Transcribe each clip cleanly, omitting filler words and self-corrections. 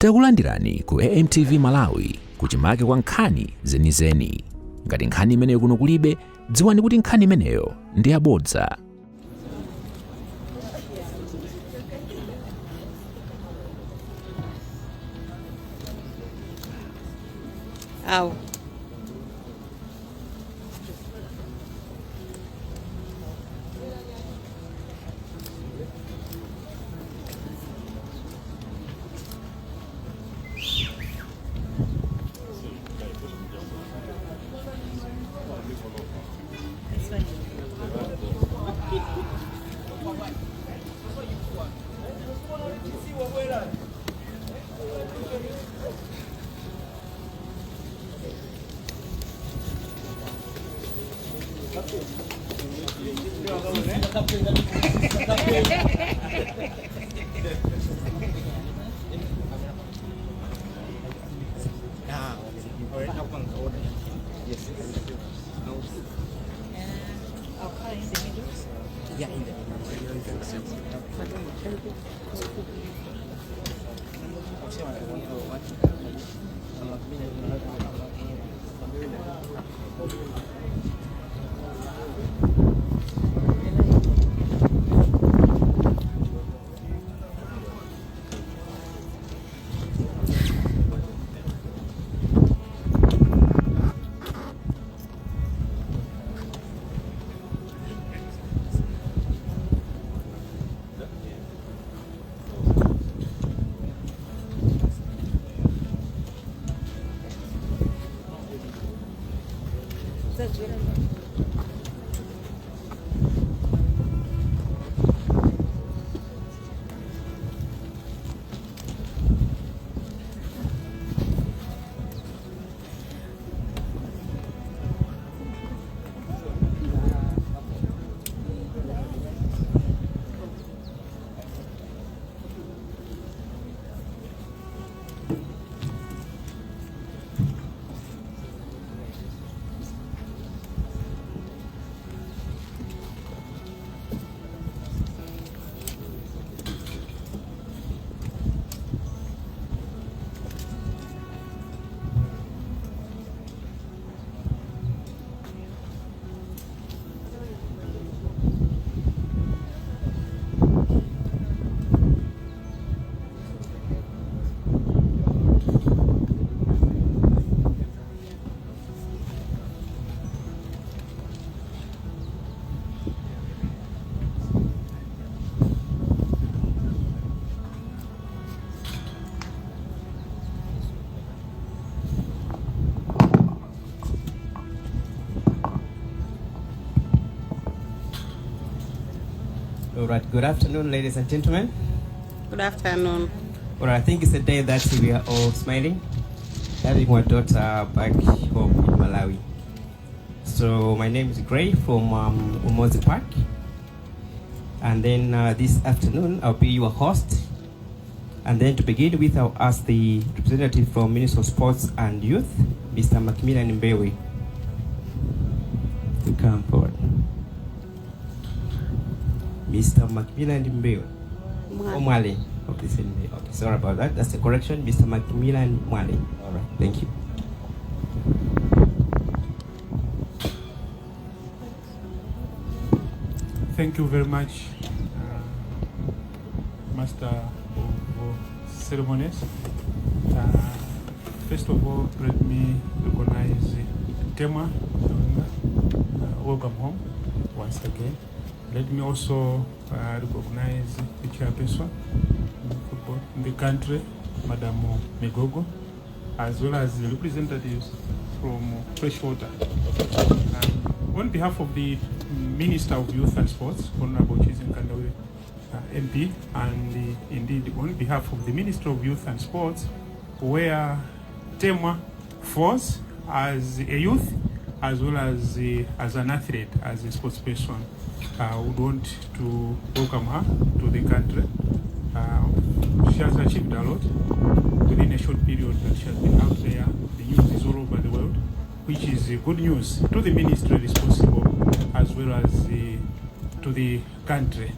Takulandirani ku AMTV Malawi, kuchimake kwa nkhani zenizeni. Ngati nkhani imeneyo kuno kulibe, dziwani kuti nkhani imeneyo ndi yabodza. Awo. All right, good afternoon, ladies and gentlemen. Good afternoon. All right, I think it's a day that we are all smiling, having our daughter back home in Malawi. So my name is Gray from Umodzi Park. And then this afternoon, I'll be your host. And then to begin with, I'll ask the representative from Ministry of Sports and Youth, Mr. Macmillan Mbewe, to come forward. Mr. Macmillan Mbewe. Mwale. Oh, Mwale. Okay, okay, sorry about that. That's the correction. Mr. Macmillan Mwale. All right, thank you. Thank you very much, Master of Ceremonies. First of all, let me recognize Temwa. Welcome home once again. Let me also recognize the chairperson in football in the country, Madam Migogo, as well as the representatives from Freshwater. On behalf of the Minister of Youth and Sports, Honorable Chisi Mkandawire, MP, and indeed on behalf of the Minister of Youth and Sports, where Temwa falls as a youth, as well as an athlete, as a sports person, would want to welcome her to the country. She has achieved a lot within a short period that she has been out there. The news is all over the world, which is good news to the ministry responsible as well as to the country.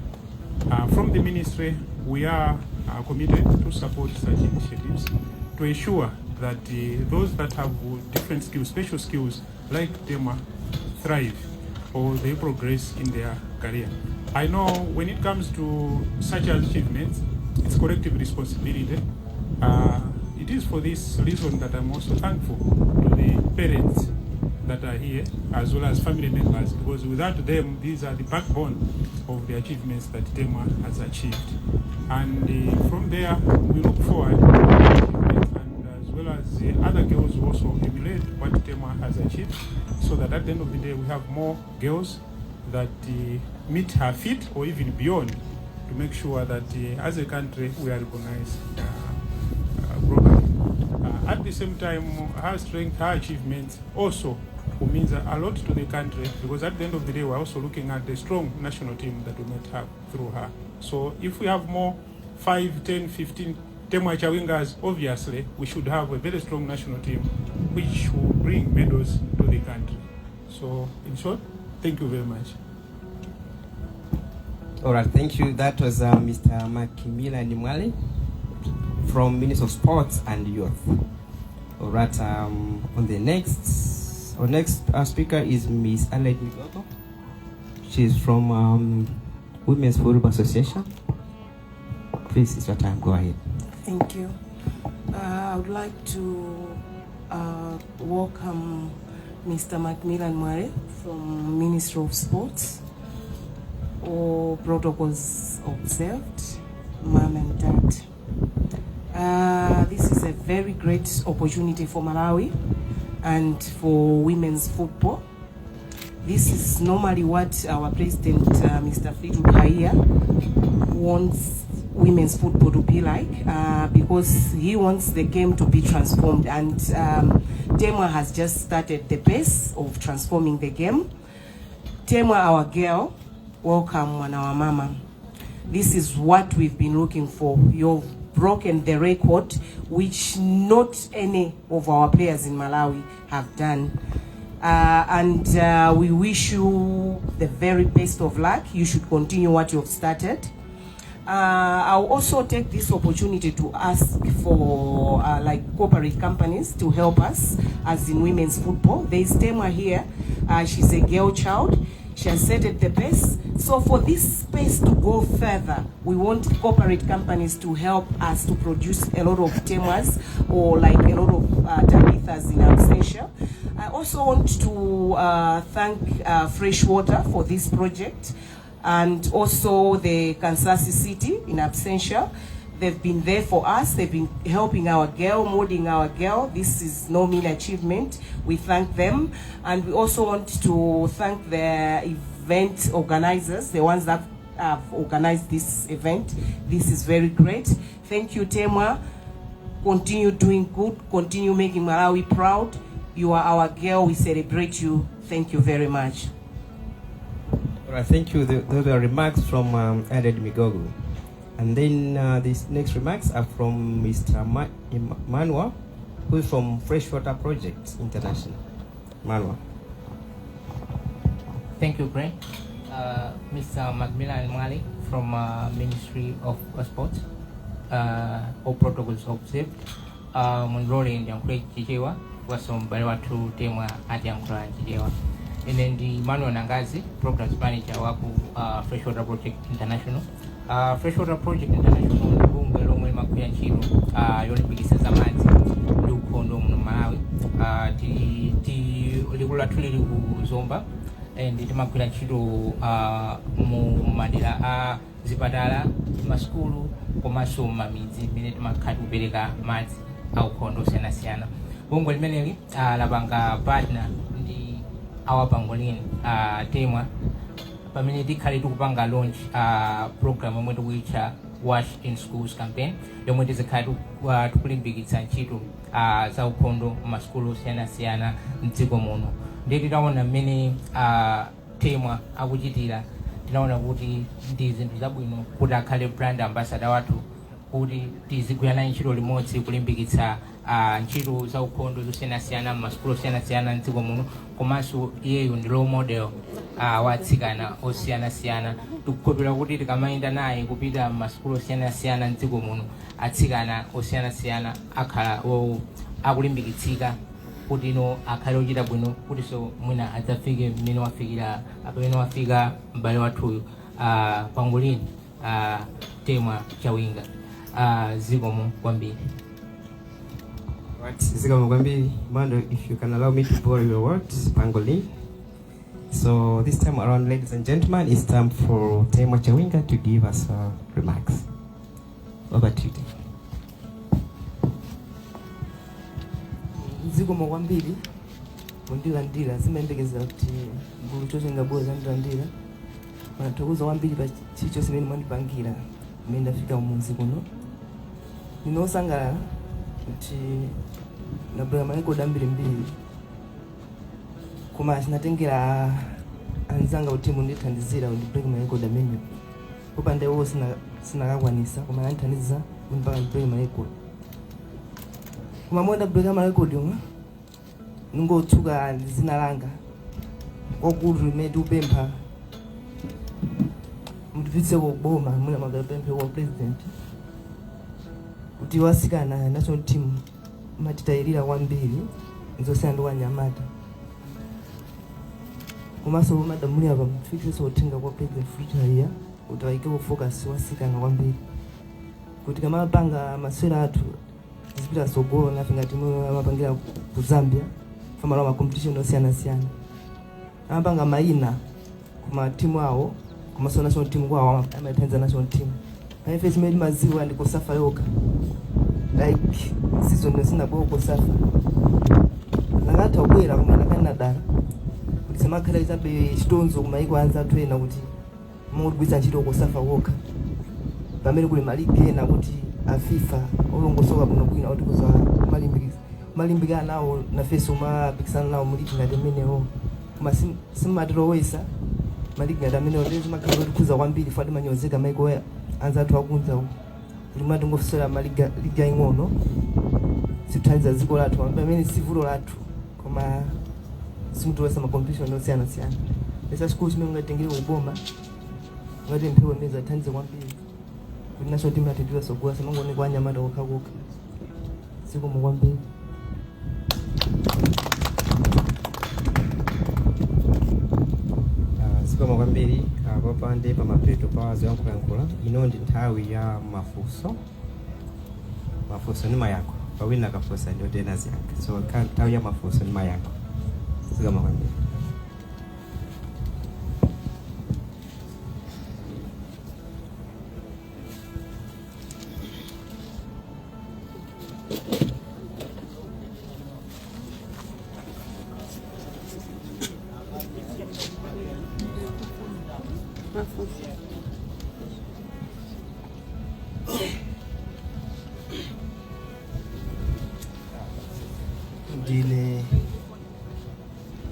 From the ministry, we are committed to support such initiatives to ensure that those that have different skills, special skills like Temwa, thrive or they progress in their career. I know when it comes to such achievements, it's collective responsibility. It is for this reason that I'm also thankful to the parents that are here, as well as family members, because without them, these are the backbone of the achievements that Temwa has achieved. And from there, we look forward to the achievements, and as well as the other girls who also emulate what Temwa has achieved, so that at the end of the day, we have more girls that meet her feet or even beyond, to make sure that as a country we are recognized globally. At the same time, her strength, her achievements also means a lot to the country, because at the end of the day, we're also looking at the strong national team that we might have through her. So if we have more 5, 10, 15 Temwa Chawingas, obviously we should have a very strong national team which will bring medals to the country. So in short, thank you very much. All right, thank you. That was Mr. Macmillan Mwale from Ministry of Sports and Youth. All right, on the next, our next speaker is Miss Adelaide Migogo. She's from Women's Football Association. Please, it's your time. Go ahead. Thank you. I would like to welcome Mr. Macmillan Mwale from Ministry of Sports. All protocols observed, Mom and Dad. This is a very great opportunity for Malawi and for women's football. This is normally what our president, Mr. Fleetwood Haiya, wants women's football to be like, because he wants the game to be transformed, and Temwa has just started the pace of transforming the game. Temwa, our girl, welcome, mwana wa mama. This is what we've been looking for. You've broken the record, which not any of our players in Malawi have done. And we wish you the very best of luck. You should continue what you've started. I'll also take this opportunity to ask for like corporate companies to help us as in women's football. There is Temwa here. She's a girl child. She has set the pace. So for this space to go further, we want corporate companies to help us to produce a lot of Temwas or like a lot of Tabithas in absentia. I also want to thank Freshwater for this project, and also the Kansas City in absentia. They've been there for us. They've been helping our girl, molding our girl. This is no mean achievement. We thank them. And we also want to thank the event organizers, the ones that have organized this event. This is very great. Thank you, Temwa. Continue doing good. Continue making Malawi proud. You are our girl. We celebrate you. Thank you very much. All right, thank you. Those were remarks from Adelaide Migogo. And then these next remarks are from Mr. Manuel, who is from Freshwater Project International. Manuel. Thank you, Gray. Mr. Macmillan Mwale from Ministry of Sports. All protocols observed. Mundilole ndiyankhule Chichewa, chifukwa m'bale wathu Temwa atiyankhula Chichewa. Ine ndi Manuel Nangazi, Programs Manager wa ku Freshwater Project International. Freshwater Project International ndi bungwe lomwe limagwira ntchito yolimbikitsa zamadzi ndi ukhondo muno Malawi. Likulu lathu lili ku Zomba and timagwira ntchito mu madera a zipatala, masukulu komanso mamidzi mmene timakhala tikupereka madzi aukhondo osiyanasiyana. Bungwe limeneli lapanga partner ndi Our Pangolin, Temwa, pamene tikhale tikupanga launch program yomwe tikuyitcha Wash in Schools campaign, yomwe tizikhala tikulimbikitsa ntchito za ukhondo m'masukulu osiyanasiyana mdziko muno. Ndiye titaona mmene Temwa akuchitira, tinaona kuti ndi zinthu zabwino kuti akhale brand ambassador wathu. Kuti tizigwira naye ntchito limodzi kulimbikitsa ntchito za ukhondo zosiyanasiyana m'masukulu osiyanasiyana mdziko muno. Komanso iyeyo ndi role model wa atsikana osiyanasiyana. Tikukhulupirira kuti tikamayenda naye kupita m'masukulu osiyanasiyana mdziko muno, atsikana osiyanasiyana akhala akulimbikitsika kuti ino akhale ochita bwino, kutinso mwina adzafike mmene wafikira, pamene wafika m'bale wathuyu, Pangolini Temwa Chawinga. Zikomo kwambiri. Right, zikomo kwambiri. Mando, if you can allow me to borrow your words, Pangolin. So this time around, ladies and gentlemen, it's time for Temwa Chawinga to give us remarks. Over to you, Temwa. Zikomo kwambiri pondilandira. Zimayembekezera kuti gulu chotenga bora zandilandira. Manathokoza kwambiri pa chilichonse chimene mwandipangira mmene ndafika mudzi kuno. Ndinosangalala kuti ndabwera marekodi ambirimbiri, koma chinatengera anzanga kuti mundithandizira kuti ndibreak marekodi amene popanda iwo sinakakwanisa, koma anandithandiza kuti mpaka ndibreak marekodi. Koma momwe ndabreaka marekodi omwe, ningotsuka dzina langa kwakulu limene tikupempha mutipitseko kuboma, mwina mwakapemphe kwa president kuti wasikana national team matitayirira kwambiri nzosiyana ndi wanyamata. Komanso madamulira pamufikisenso uthenga kwa President Fritaria kuti ayikepo focus wasikana kwambiri, kuti kamapanga masewera athu zipita sogolo nafe ngati momwe amapangira ku Zambia. Famalo ma competition osiyanasiyana amapanga mayina kuma timu awo, komanso national team kwawo amathandiza national team. Paife chimene timaziwa ndi COSAFA yokha. Like season sinabwera COSAFA, nakatha kubwera, koma nakanadala kuti simakhala chabe chitonzo kumayiko anzathu ena kuti mukugwiritsa ntchito COSAFA kokha, pamene kuli maligi ena kuti a FIFA olongosoka bwinobwino kuti kuza malimbikana nawo, nafenso mapikisana nawo muligi ngati imenewo, koma simatilowesa maligi ngati amenewo. Ndiye zimakhala zotikhuza kwambiri fa timanyozeka maiko anzathu akunja uko kuti matingofusera maliga liga ing'ono, sithandiza dziko lathu, pamene si vuto lathu, koma simutiwesa ma competition osiyanasiyana. Esa chikulu chimene ungatengere kuboma, ngati mphepo imene zathandiza kwambiri kuti national team yathu ipite sogola, samangooneka anyamata okha kokha. Zikomo kwambiri. Zikomo kwambiri. Popande pamapeto pa zoyankhulayankhula ino ndi nthawi ya mafunso, mafunso ndi mayankho. Pawina akafunsa ndi otena ziyankha, so nthawi ya mafunso ndi mayankho. Zikomo kwambiri. Mafunso. Ndine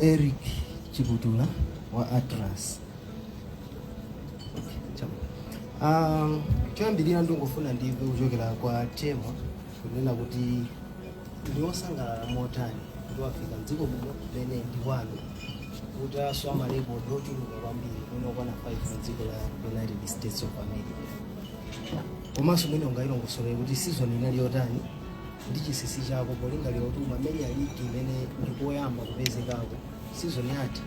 Eric Chiputula wa Atlas. Choyambirira ndingofuna ndimve kuchokera kwa Temwa kunena kuti ndi wosangalala motani kuti wafika mdziko muno kumene ndi kwanu, kuti aswa marekodi ochuluka kwambiri kunokwana 5 mdziko la United States of America. Komanso mwina ungayilongosolere kuti season inali yotani ndi chinsinsi chako polingalira kuti umamenya ligi imene ndikoyamba kupezekako season yatha,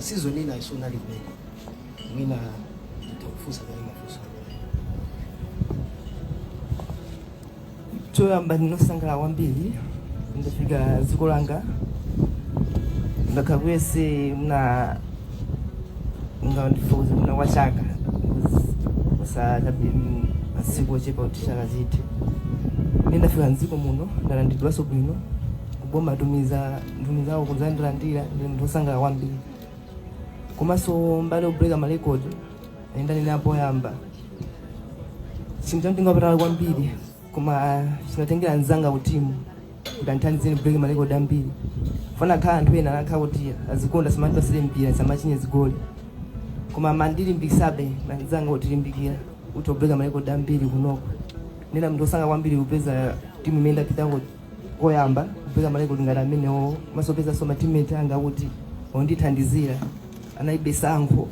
season ina sunali kumene. Mwina nditakufunsa kale mafunso amene. Choyamba, ndinosangalala kwambiri ndafika dziko langa. Ndakhala kuyese mna nga ndifukuze mna kwa chaka usachabe masiku ochepa kuti chaka chithe. Ine ndafika mdziko muno, ndalandidwanso bwino kuboma, tumiza ntumizawo kudzandilandira. Ndi munthu wosangalala kwambiri. Komanso mbali yobreka marekodi, ndanena poyamba, chinthu chamtengo wapatali kwambiri, koma chinatengera mzanga ku timu kuti andithandizeni break marekodi ambiri. Fana khala anthu ena anakhala kuti azikonda samandipasire mpira, samachinye zigoli, koma mandilimbikitsabe manzanga kutilimbikira kuti obreka marekodi ambiri kunoko. Ndina mndu osanga kwambiri kupeza timu imene ndapitako koyamba kupeza marekodi ngati amenewo, komanso kupezanso ma teammate anga kuti ondithandizira analibe sankho,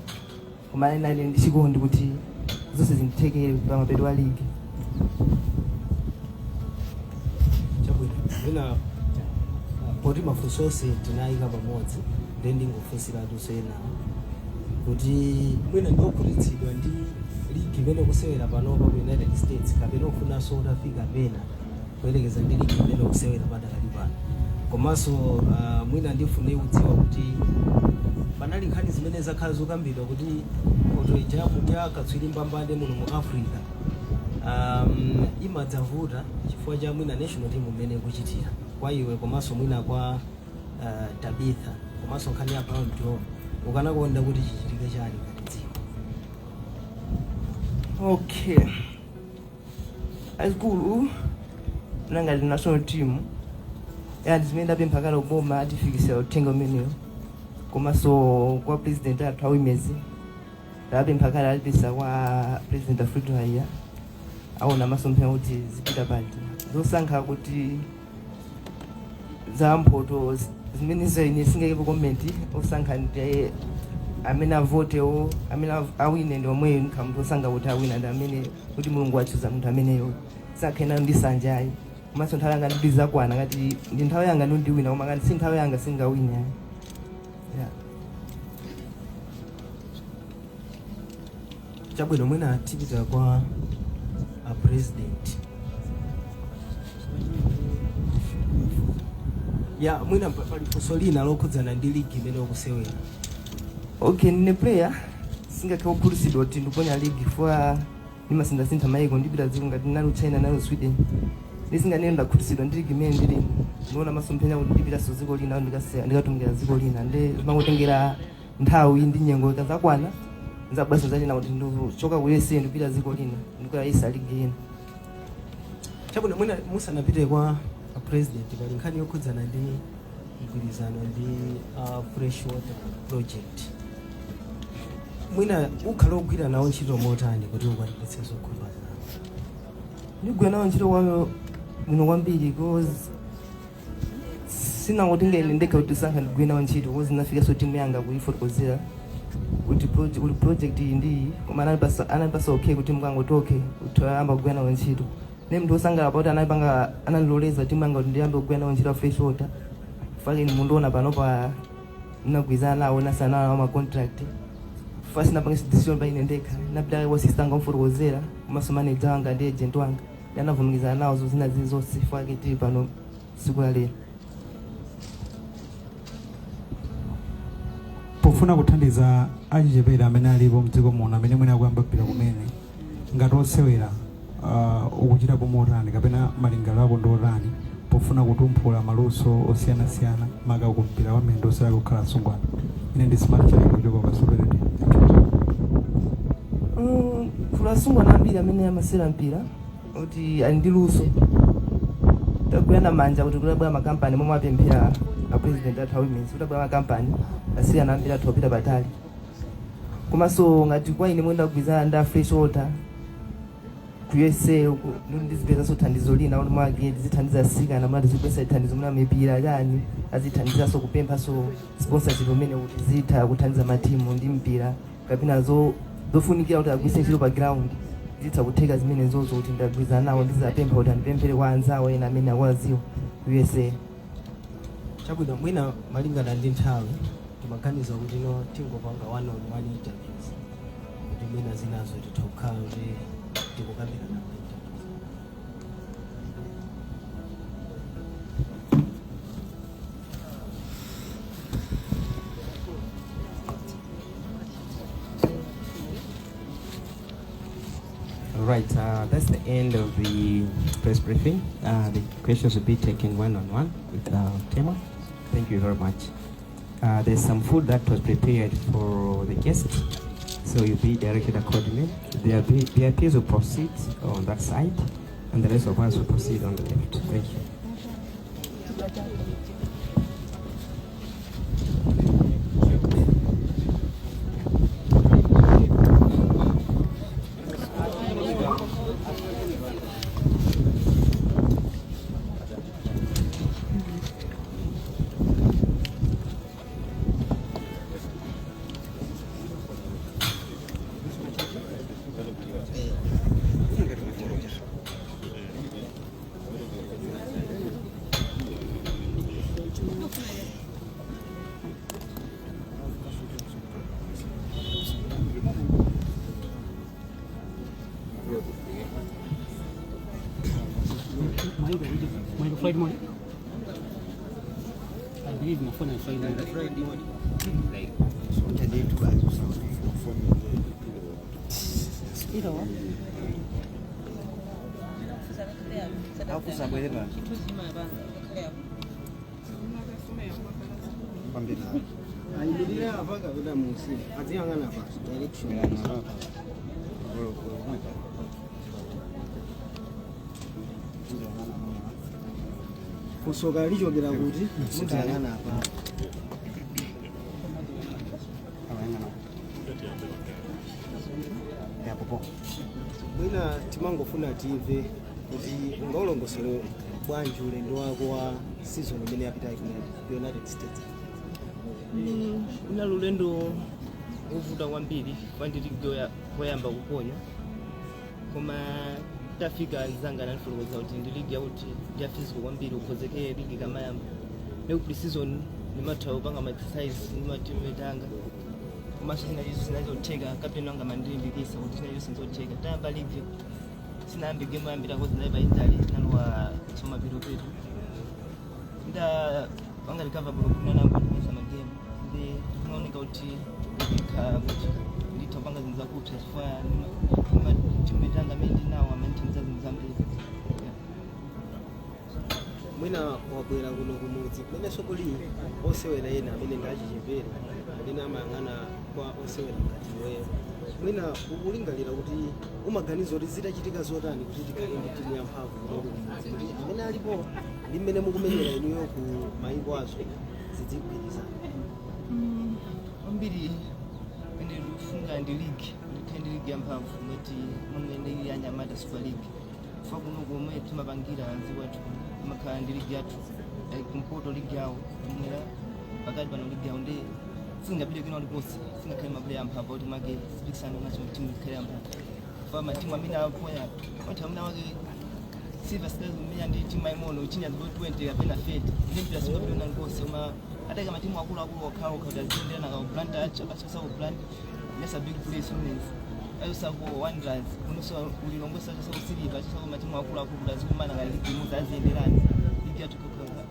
koma anali ndi chikondi kuti zonse zindithekere pamapeto a ligi. Chabwino, mwina poti mafunso onse tinayika pamodzi, ndi ndingofunsiratunso enawo kuti mwina ndiokhutitsidwa ndi ligi imene kusewera panopa ku United States, kapena ufunanso utafika pena kuyerekeza ndi ligi imene kusewera padakali pano? Komanso mwina ndifune kudziwa kuti panali nkhani zimene zakhala zokambidwa kuti mphoto ija ya katswiri mbambande muno mu Africa imadzavuta chifukwa cha mwina national team imene ikuchitira kwa iwe, komanso mwina kwa Tabitha, komanso nkhani ya Ballon d'Or, ukanakonda kuti chichitike chani ngati dziko? Okay, azikulu, nangati national team yani, zimene ndapempha kale kuboma atifikisira uthenga umeneyo, komanso kwa president athu a Women's ndapempha kale, alipisa kwa President Alfredo Haiya, aona masomphenya kuti zipita pati. Zosankha kuti za mphoto zimenezo ine singaikepo comment. Osankha ndi amene avotewo, amene awine ndi omweyo. Nkha munthu osankha kuti awina ndi amene kuti Mulungu achuza munthu ameneyo, sakhe ndi sanja ayi. Komanso nthawi yanga ndizakwana, ngati ndi nthawi yanga ndiwina, koma ngati si nthawi yanga singawine ayi, yeah. Chabwino, mwina tipita kwa a president ya mwina pali funso lina lokhudzana ndi ligi imene ukusewera. Okay, ndine player singakhe kukhutitsidwa kuti ndikuponya league for ndimasinthasintha maiko, ndipita dziko ngati nalo China, nalo Sweden. Ndisinganene ndakhutitsidwa ndi ligi imene ndili, ndiona masomphenya kuti ndipitanso dziko lina, ndikatumikira dziko lina. Ndi zimangotengera nthawi ndi nyengo, ikazakwana nzabwaso zanena kuti ndikuchoka ku USA ndipita dziko lina, ndikuyayisa ligi ina. Chabwino, mwina musanapite kwa a president, pali nkhani yokhudzana ndi mgwirizano ndi Fresh Water Project. Mwina ukhala ogwira nawo ntchito motani kuti ukwaniritse zokhumba zanu? Ndigwira nawo ntchito kwa bwino kwambiri, cause sinangotinga ine ndekha kuti sankha ndigwire nawo ntchito, cause nafikanso timu yanga kuifotokozera kuti uli project iyi ndi iyi, koma anandipasa okay kuti mukangoti okay kuti ayamba kugwira nawo ntchito. Ne mnthu wosangalala pakuti anapanga anandiloleza timu yanga kuti ndiyambe kugwira nawo ntchito ya Fresh Water. Fake mundiona panopa ndinagwirizana nawo, nasana nawo ma contract. First napanga decision pa ine ndekha, napita kwa sister anga mfotokozera, komanso manager wanga ndi agent wanga, ndi anavomerezana nawo zina zili zonse. Fake tili pano tsiku la lero. Pofuna kuthandiza achichepere amene alipo mdziko muno, amene mwina akuyamba mpira kumene, ngati osewera ukuchitapo motani kapena malingaliro ako ndi otani pofuna kutumphula maluso osiyanasiyana, maka ku mpira wa miyendo osewera kukhala asungwana? Ine ndi Smart Chake kuchoka pa Super Radio. Kula asungwana ambiri amene amasewera mpira kuti ali ndi luso. Tagwirana manja kuti kutabwera makampani momwe apemphera a president athu a Women's, kutabwera makampani, asiyana ambiri athu opita patali. Komanso ngati kwa ine mwenda kugwirizana ndi a Fresh Water ku USA uku, ndizipezanso thandizo lina kuti mwake tizithandiza asikana, mwa tizipeza thandizo muna mipira chani, azithandizanso kupemphaso sponsorship umene kuti zitha kuthandiza matimu ndi mpira kapena zofunikira kuti agwiritse ntchito pa ground, zitha kutheka zimene zozo kuti ndagwirizana nawo, ndizapempha kuti andipemphere kwa anzawo ena amene akuwaziwa ku USA. Chabwino, mwina malingana ndi nthawi timaganiza kuti no tingopanga one on one interviews, kuti mwina zinazo titha kukhala kuti tikukambirana ma interviews. Right, that's the end of the press briefing. The questions will be taken one on one with Temwa. Thank you very much. There's some food that was prepared for the guests, so you'll be directed accordingly. The VIPs will proceed on that side, and the rest of us will proceed on the left. Thank you. Flight mode. I believe my phone is flight mode. Internet basi usaone. Ilo. Akusabwere pano. Ayimirire apa kapena musi adziyang'ana pa direction. Kusoka lichokera kuti mudziyang'ana apa. Mwina timangofuna timve kuti ungaulongosole bwanji ulendo wako wa season imene yapitayi ku United States. Unali ulendo wovuta kwambiri kwandiri koyamba kuponya, koma tafika anzanga anandifotokoza kuti ndi ligi yakuti ndi ya physical kwambiri, ukhozekere ligi kamayamba. Neku pre-season ndimatha kupanga ma exercise ndi ma teammate anga, komanso china chonse zinazotheka. Kapteni wanga mandilimbikisa kuti china chonse nzotheka. Tayamba ligi, sinayambe game yambirako, zinali pa injury, tinalowa somapeto nda wanga recover bwino kuti nanamba ndipeza magame, ndi kunaoneka kuti ndikhala kuti nditha kupanga zinthu zakupsa chifukwa ma teammate anga amene ndinawo amandithandiza zinthu zambiri. Yeah. Mwina wabwera kuno kumudzi kumenenso kuli osewera ena amene ndi achichepere amene amayang'ana kwa osewera ngati iweyo. Mwina ukulingalira kuti umaganiza kuti zitachitika zotani kuti tikhale ndi timu yamphamvu kuno kumudzi, kuti amene alipo ndi mmene mukumenyera inuyo ku mayiko azo zidzigwirizana? Kwambiri ene ndikufunga ndi league, ndikhale ndi league yamphamvu ngati momwe ndi Anyamata Super League, chifukwa kuno komwe timapangira dziko athu timakhala ndi league yathu, like kumpoto league yawo, kumwera pakati pano league yawo, ndi singapite kwina kulikonse singakhale ma player amphamvu kuti make sipikisano national team ikhale yamphamvu, chifukwa matimu amene aponya anthu amene awake Silver Stars kumenya ndi timu yaing'ono uchinya zigoli 20 kapena 30, ndi mpira singapite kwina kulikonse. Koma ataka matimu akuluakulu okhaokha kuti aziyenderana ka Blantyre achosa ku Blantyre, Nyasa Big Bullets, Women's achosa ku Wanderers, kunonso ulilongosa achosa ku Silver, achosa ku matimu akuluakulu kuti azikumana ka ligi imodzi, aziyenderana. Ligi yathu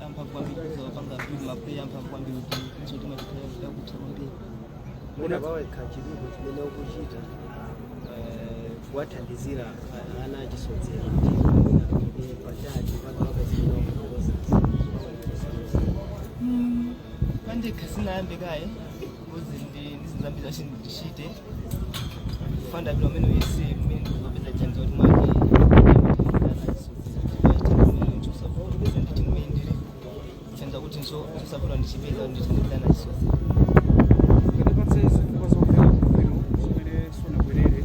amphamvu kwambiri, kuzapanga build ma player amphamvu kwambiri kuti nso timu ikhale yakupsa kwambiri. Mwina pawekha chilipo chimene ukuchita kuwathandizira ana achisodzera kuti mwina patali panopa zimene wakufotokoza? Pandekha sinayambe kaye because ndi zinthu zambiri zachi ndichite fanda bila umene uyese mmene ndikupeza chance kuti mwake kupeza ndi timu imene ndili chanza kuti nsosapota ndichipeza ndithandizana chisodzera. Ngatipatse zifukwa zomveka bwino zimene sunabwerere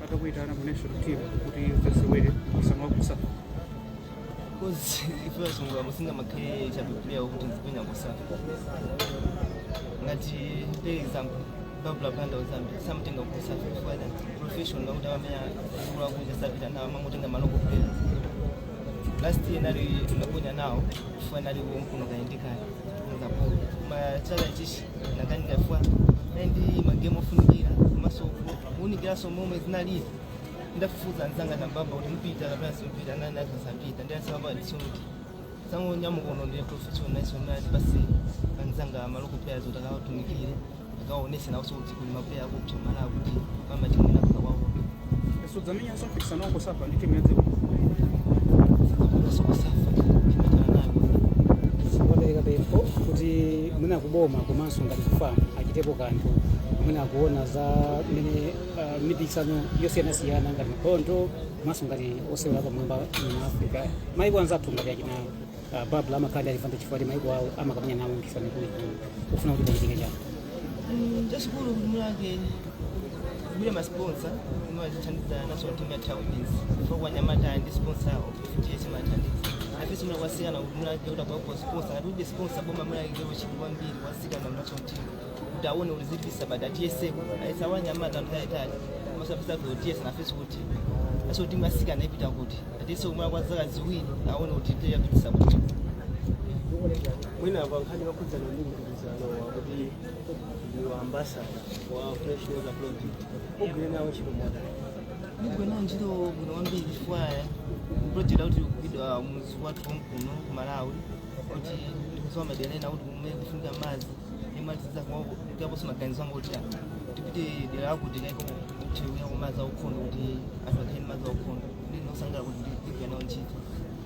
atakuyitana ku national team kuti udzasewere mpikisano wa COSAFA. Because ife asungula musingamakhale chabe player wokuti nziponya COSAFA. Ngati for example Babula Banda Zambia samutenga COSAFA chifukwa professional kuti amamenya zikulu akunja sapita nawo, amangotenga ma local players. Last year nali naponya nawo chifukwa nali womkuno kayendikali nzaponya, koma chaka chichi nakanika chifukwa nali ndi magemu ofunikira, komanso kuwunikiranso momwe zinalili. Ndafufuza anzanga nambamba kuti mpita kapena simpita, nani akasapita ndi asamba ndisuti sangonyamukono ndi professional national basi anzanga ma local players kuti akawatumikire, akawaonese nawonso kuti kuli ma player akupsa Malawi kuti pamatimu ina akawaona. Sudzamenyanso mpikisano wa COSAFA ndi timu ya dziko? COSAFA timatana nayo. Wapereka pempho kuti mwina kuboma komanso ngati kufamu achitepo kanthu, mwina akuona za mmene mipikisano yosiyanasiyana ngati mankhondo komanso ngati osewera pamwamba mu Africa, maiko anzathu ngati achina Babla amakhala ndi advantage chifukwa kuti maiko awo amakamenya nawo mpikisano ikuluikulu, kufuna kuti pachitike chani? Chachikulu mulake kubwira ma sponsor imazithandiza national team yathu ya women's, chifukwa anyamata ndi sponsor awo FDH imathandiza afisi muna kwasikana kuti mulake kuti akwapo sponsor. Ngati ulibe sponsor boma mulake chidwi kwambiri kwasikana mu national team kuti aone kuti zilipisa bada atiyeseko aisa wanyamata anthu ayitali masapisa kuti nafesi kuti national team asikana ipita kuti atiyese kumala kwa zaka 2 aone kuti tiyapitisa kuti. Mwina pa nkhani yokhudzana ndi mgwirizano wakuti ndi wa ambassador wa Fresh Water Project, ugwire nawo ntchito motani? Ndigwena ntchito bwino kwambiri chifukwa project akuti ikugwidwa muzi wathu kuno ku Malawi, kuti ndikudziwa madera ena kuti kumene kufunika madzi, imatizakuaposo maganizo anga kuti tipite dera lakuti kaiko kuthewera kumadzi aukhondo, kuti anthu akhale ndi madzi aukhondo. Ndinosangalala kuti ndigwira nawo ntchito.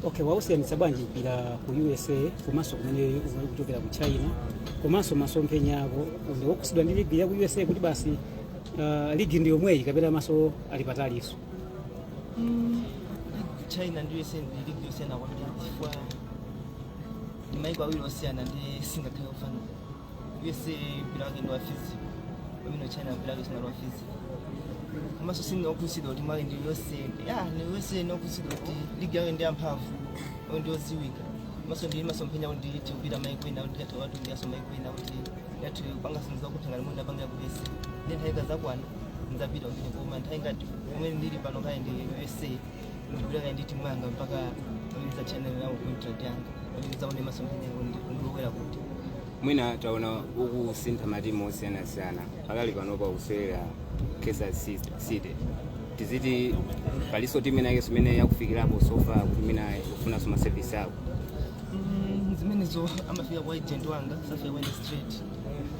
Okay, wausiyanitsa bwanji mpira ku USA komanso kumene kuchokera ku China, komanso masomphenya ako ndi wokhutitsidwa ndi ligi ya ku USA kuti basi ligi ndi yomweyi, kapena maso ali patalinso? China ndi USA ndi ligi yosiyana kwambiri, chifukwa ndi maiko awiri osiyana, ndi singakhale kufanana. USA mpira wake ndi wa physical, pamene China mpira wake sinali wa physical. Komanso sindinokhutitsidwa kuti mwake ndi USA, ya ndi USA. Ndinokhutitsidwa kuti ligi yake ndi yamphamvu, oyo ndi oziwika. Komanso ndili masomphenya kuti ndithe kupita maiko ena, kuti ndikathe kuwatumikiranso maiko ena, kuti ndingathe kupanga zinthu zakupsa ngati momwe ndapanga ku USA. Ndi nthawi ikadzakwana ndzapita kumene, koma nthawi ngati kumene ndili pano kale ndi USA, ndikupita kale ndi timu yanga mpaka pamene ndidzathana nawo contract yanga, pamene ndidzaone masomphenya ndilowera kuti. Mwina taona ukusintha matimu osiyanasiyana. Pakali panopa ukusewera Kansas City. Tiziti palinso timu inake imene yakufikirapo so far kuti mwina ikufunanso ma service ako? Zimenezo amafika kwa agent wanga, safika kwa ine straight.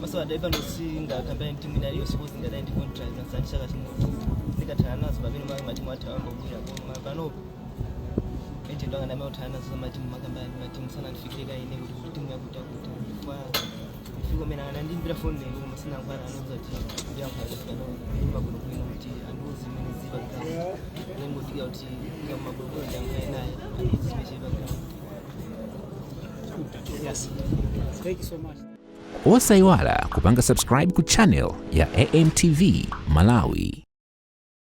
Maso adai pano singakambani timu ina iliyonse, because ngadai ndi contract nasati chaka chimodzi, ndikathana nazo pamene mwa matimu athu awangobwera. Koma panopo agent wanga ndamene uthana nazo za matimu, makambani matimu sanandifikire ka ine kuti timu yakuti yakuti, chifukwa ndifika umene anandimbira phone lero koma sinankhwana anoza kuti ndiyankhula kufika no mabwinobwino kuti andiuze zimene zili pa ground. Ningodika kuti ndika mabwinobwino ndiyankhule naye, andiuze zimene zili pa ground. Yes, thank you so much. Osayiwala kupanga subscribe ku channel ya AMTV Malawi.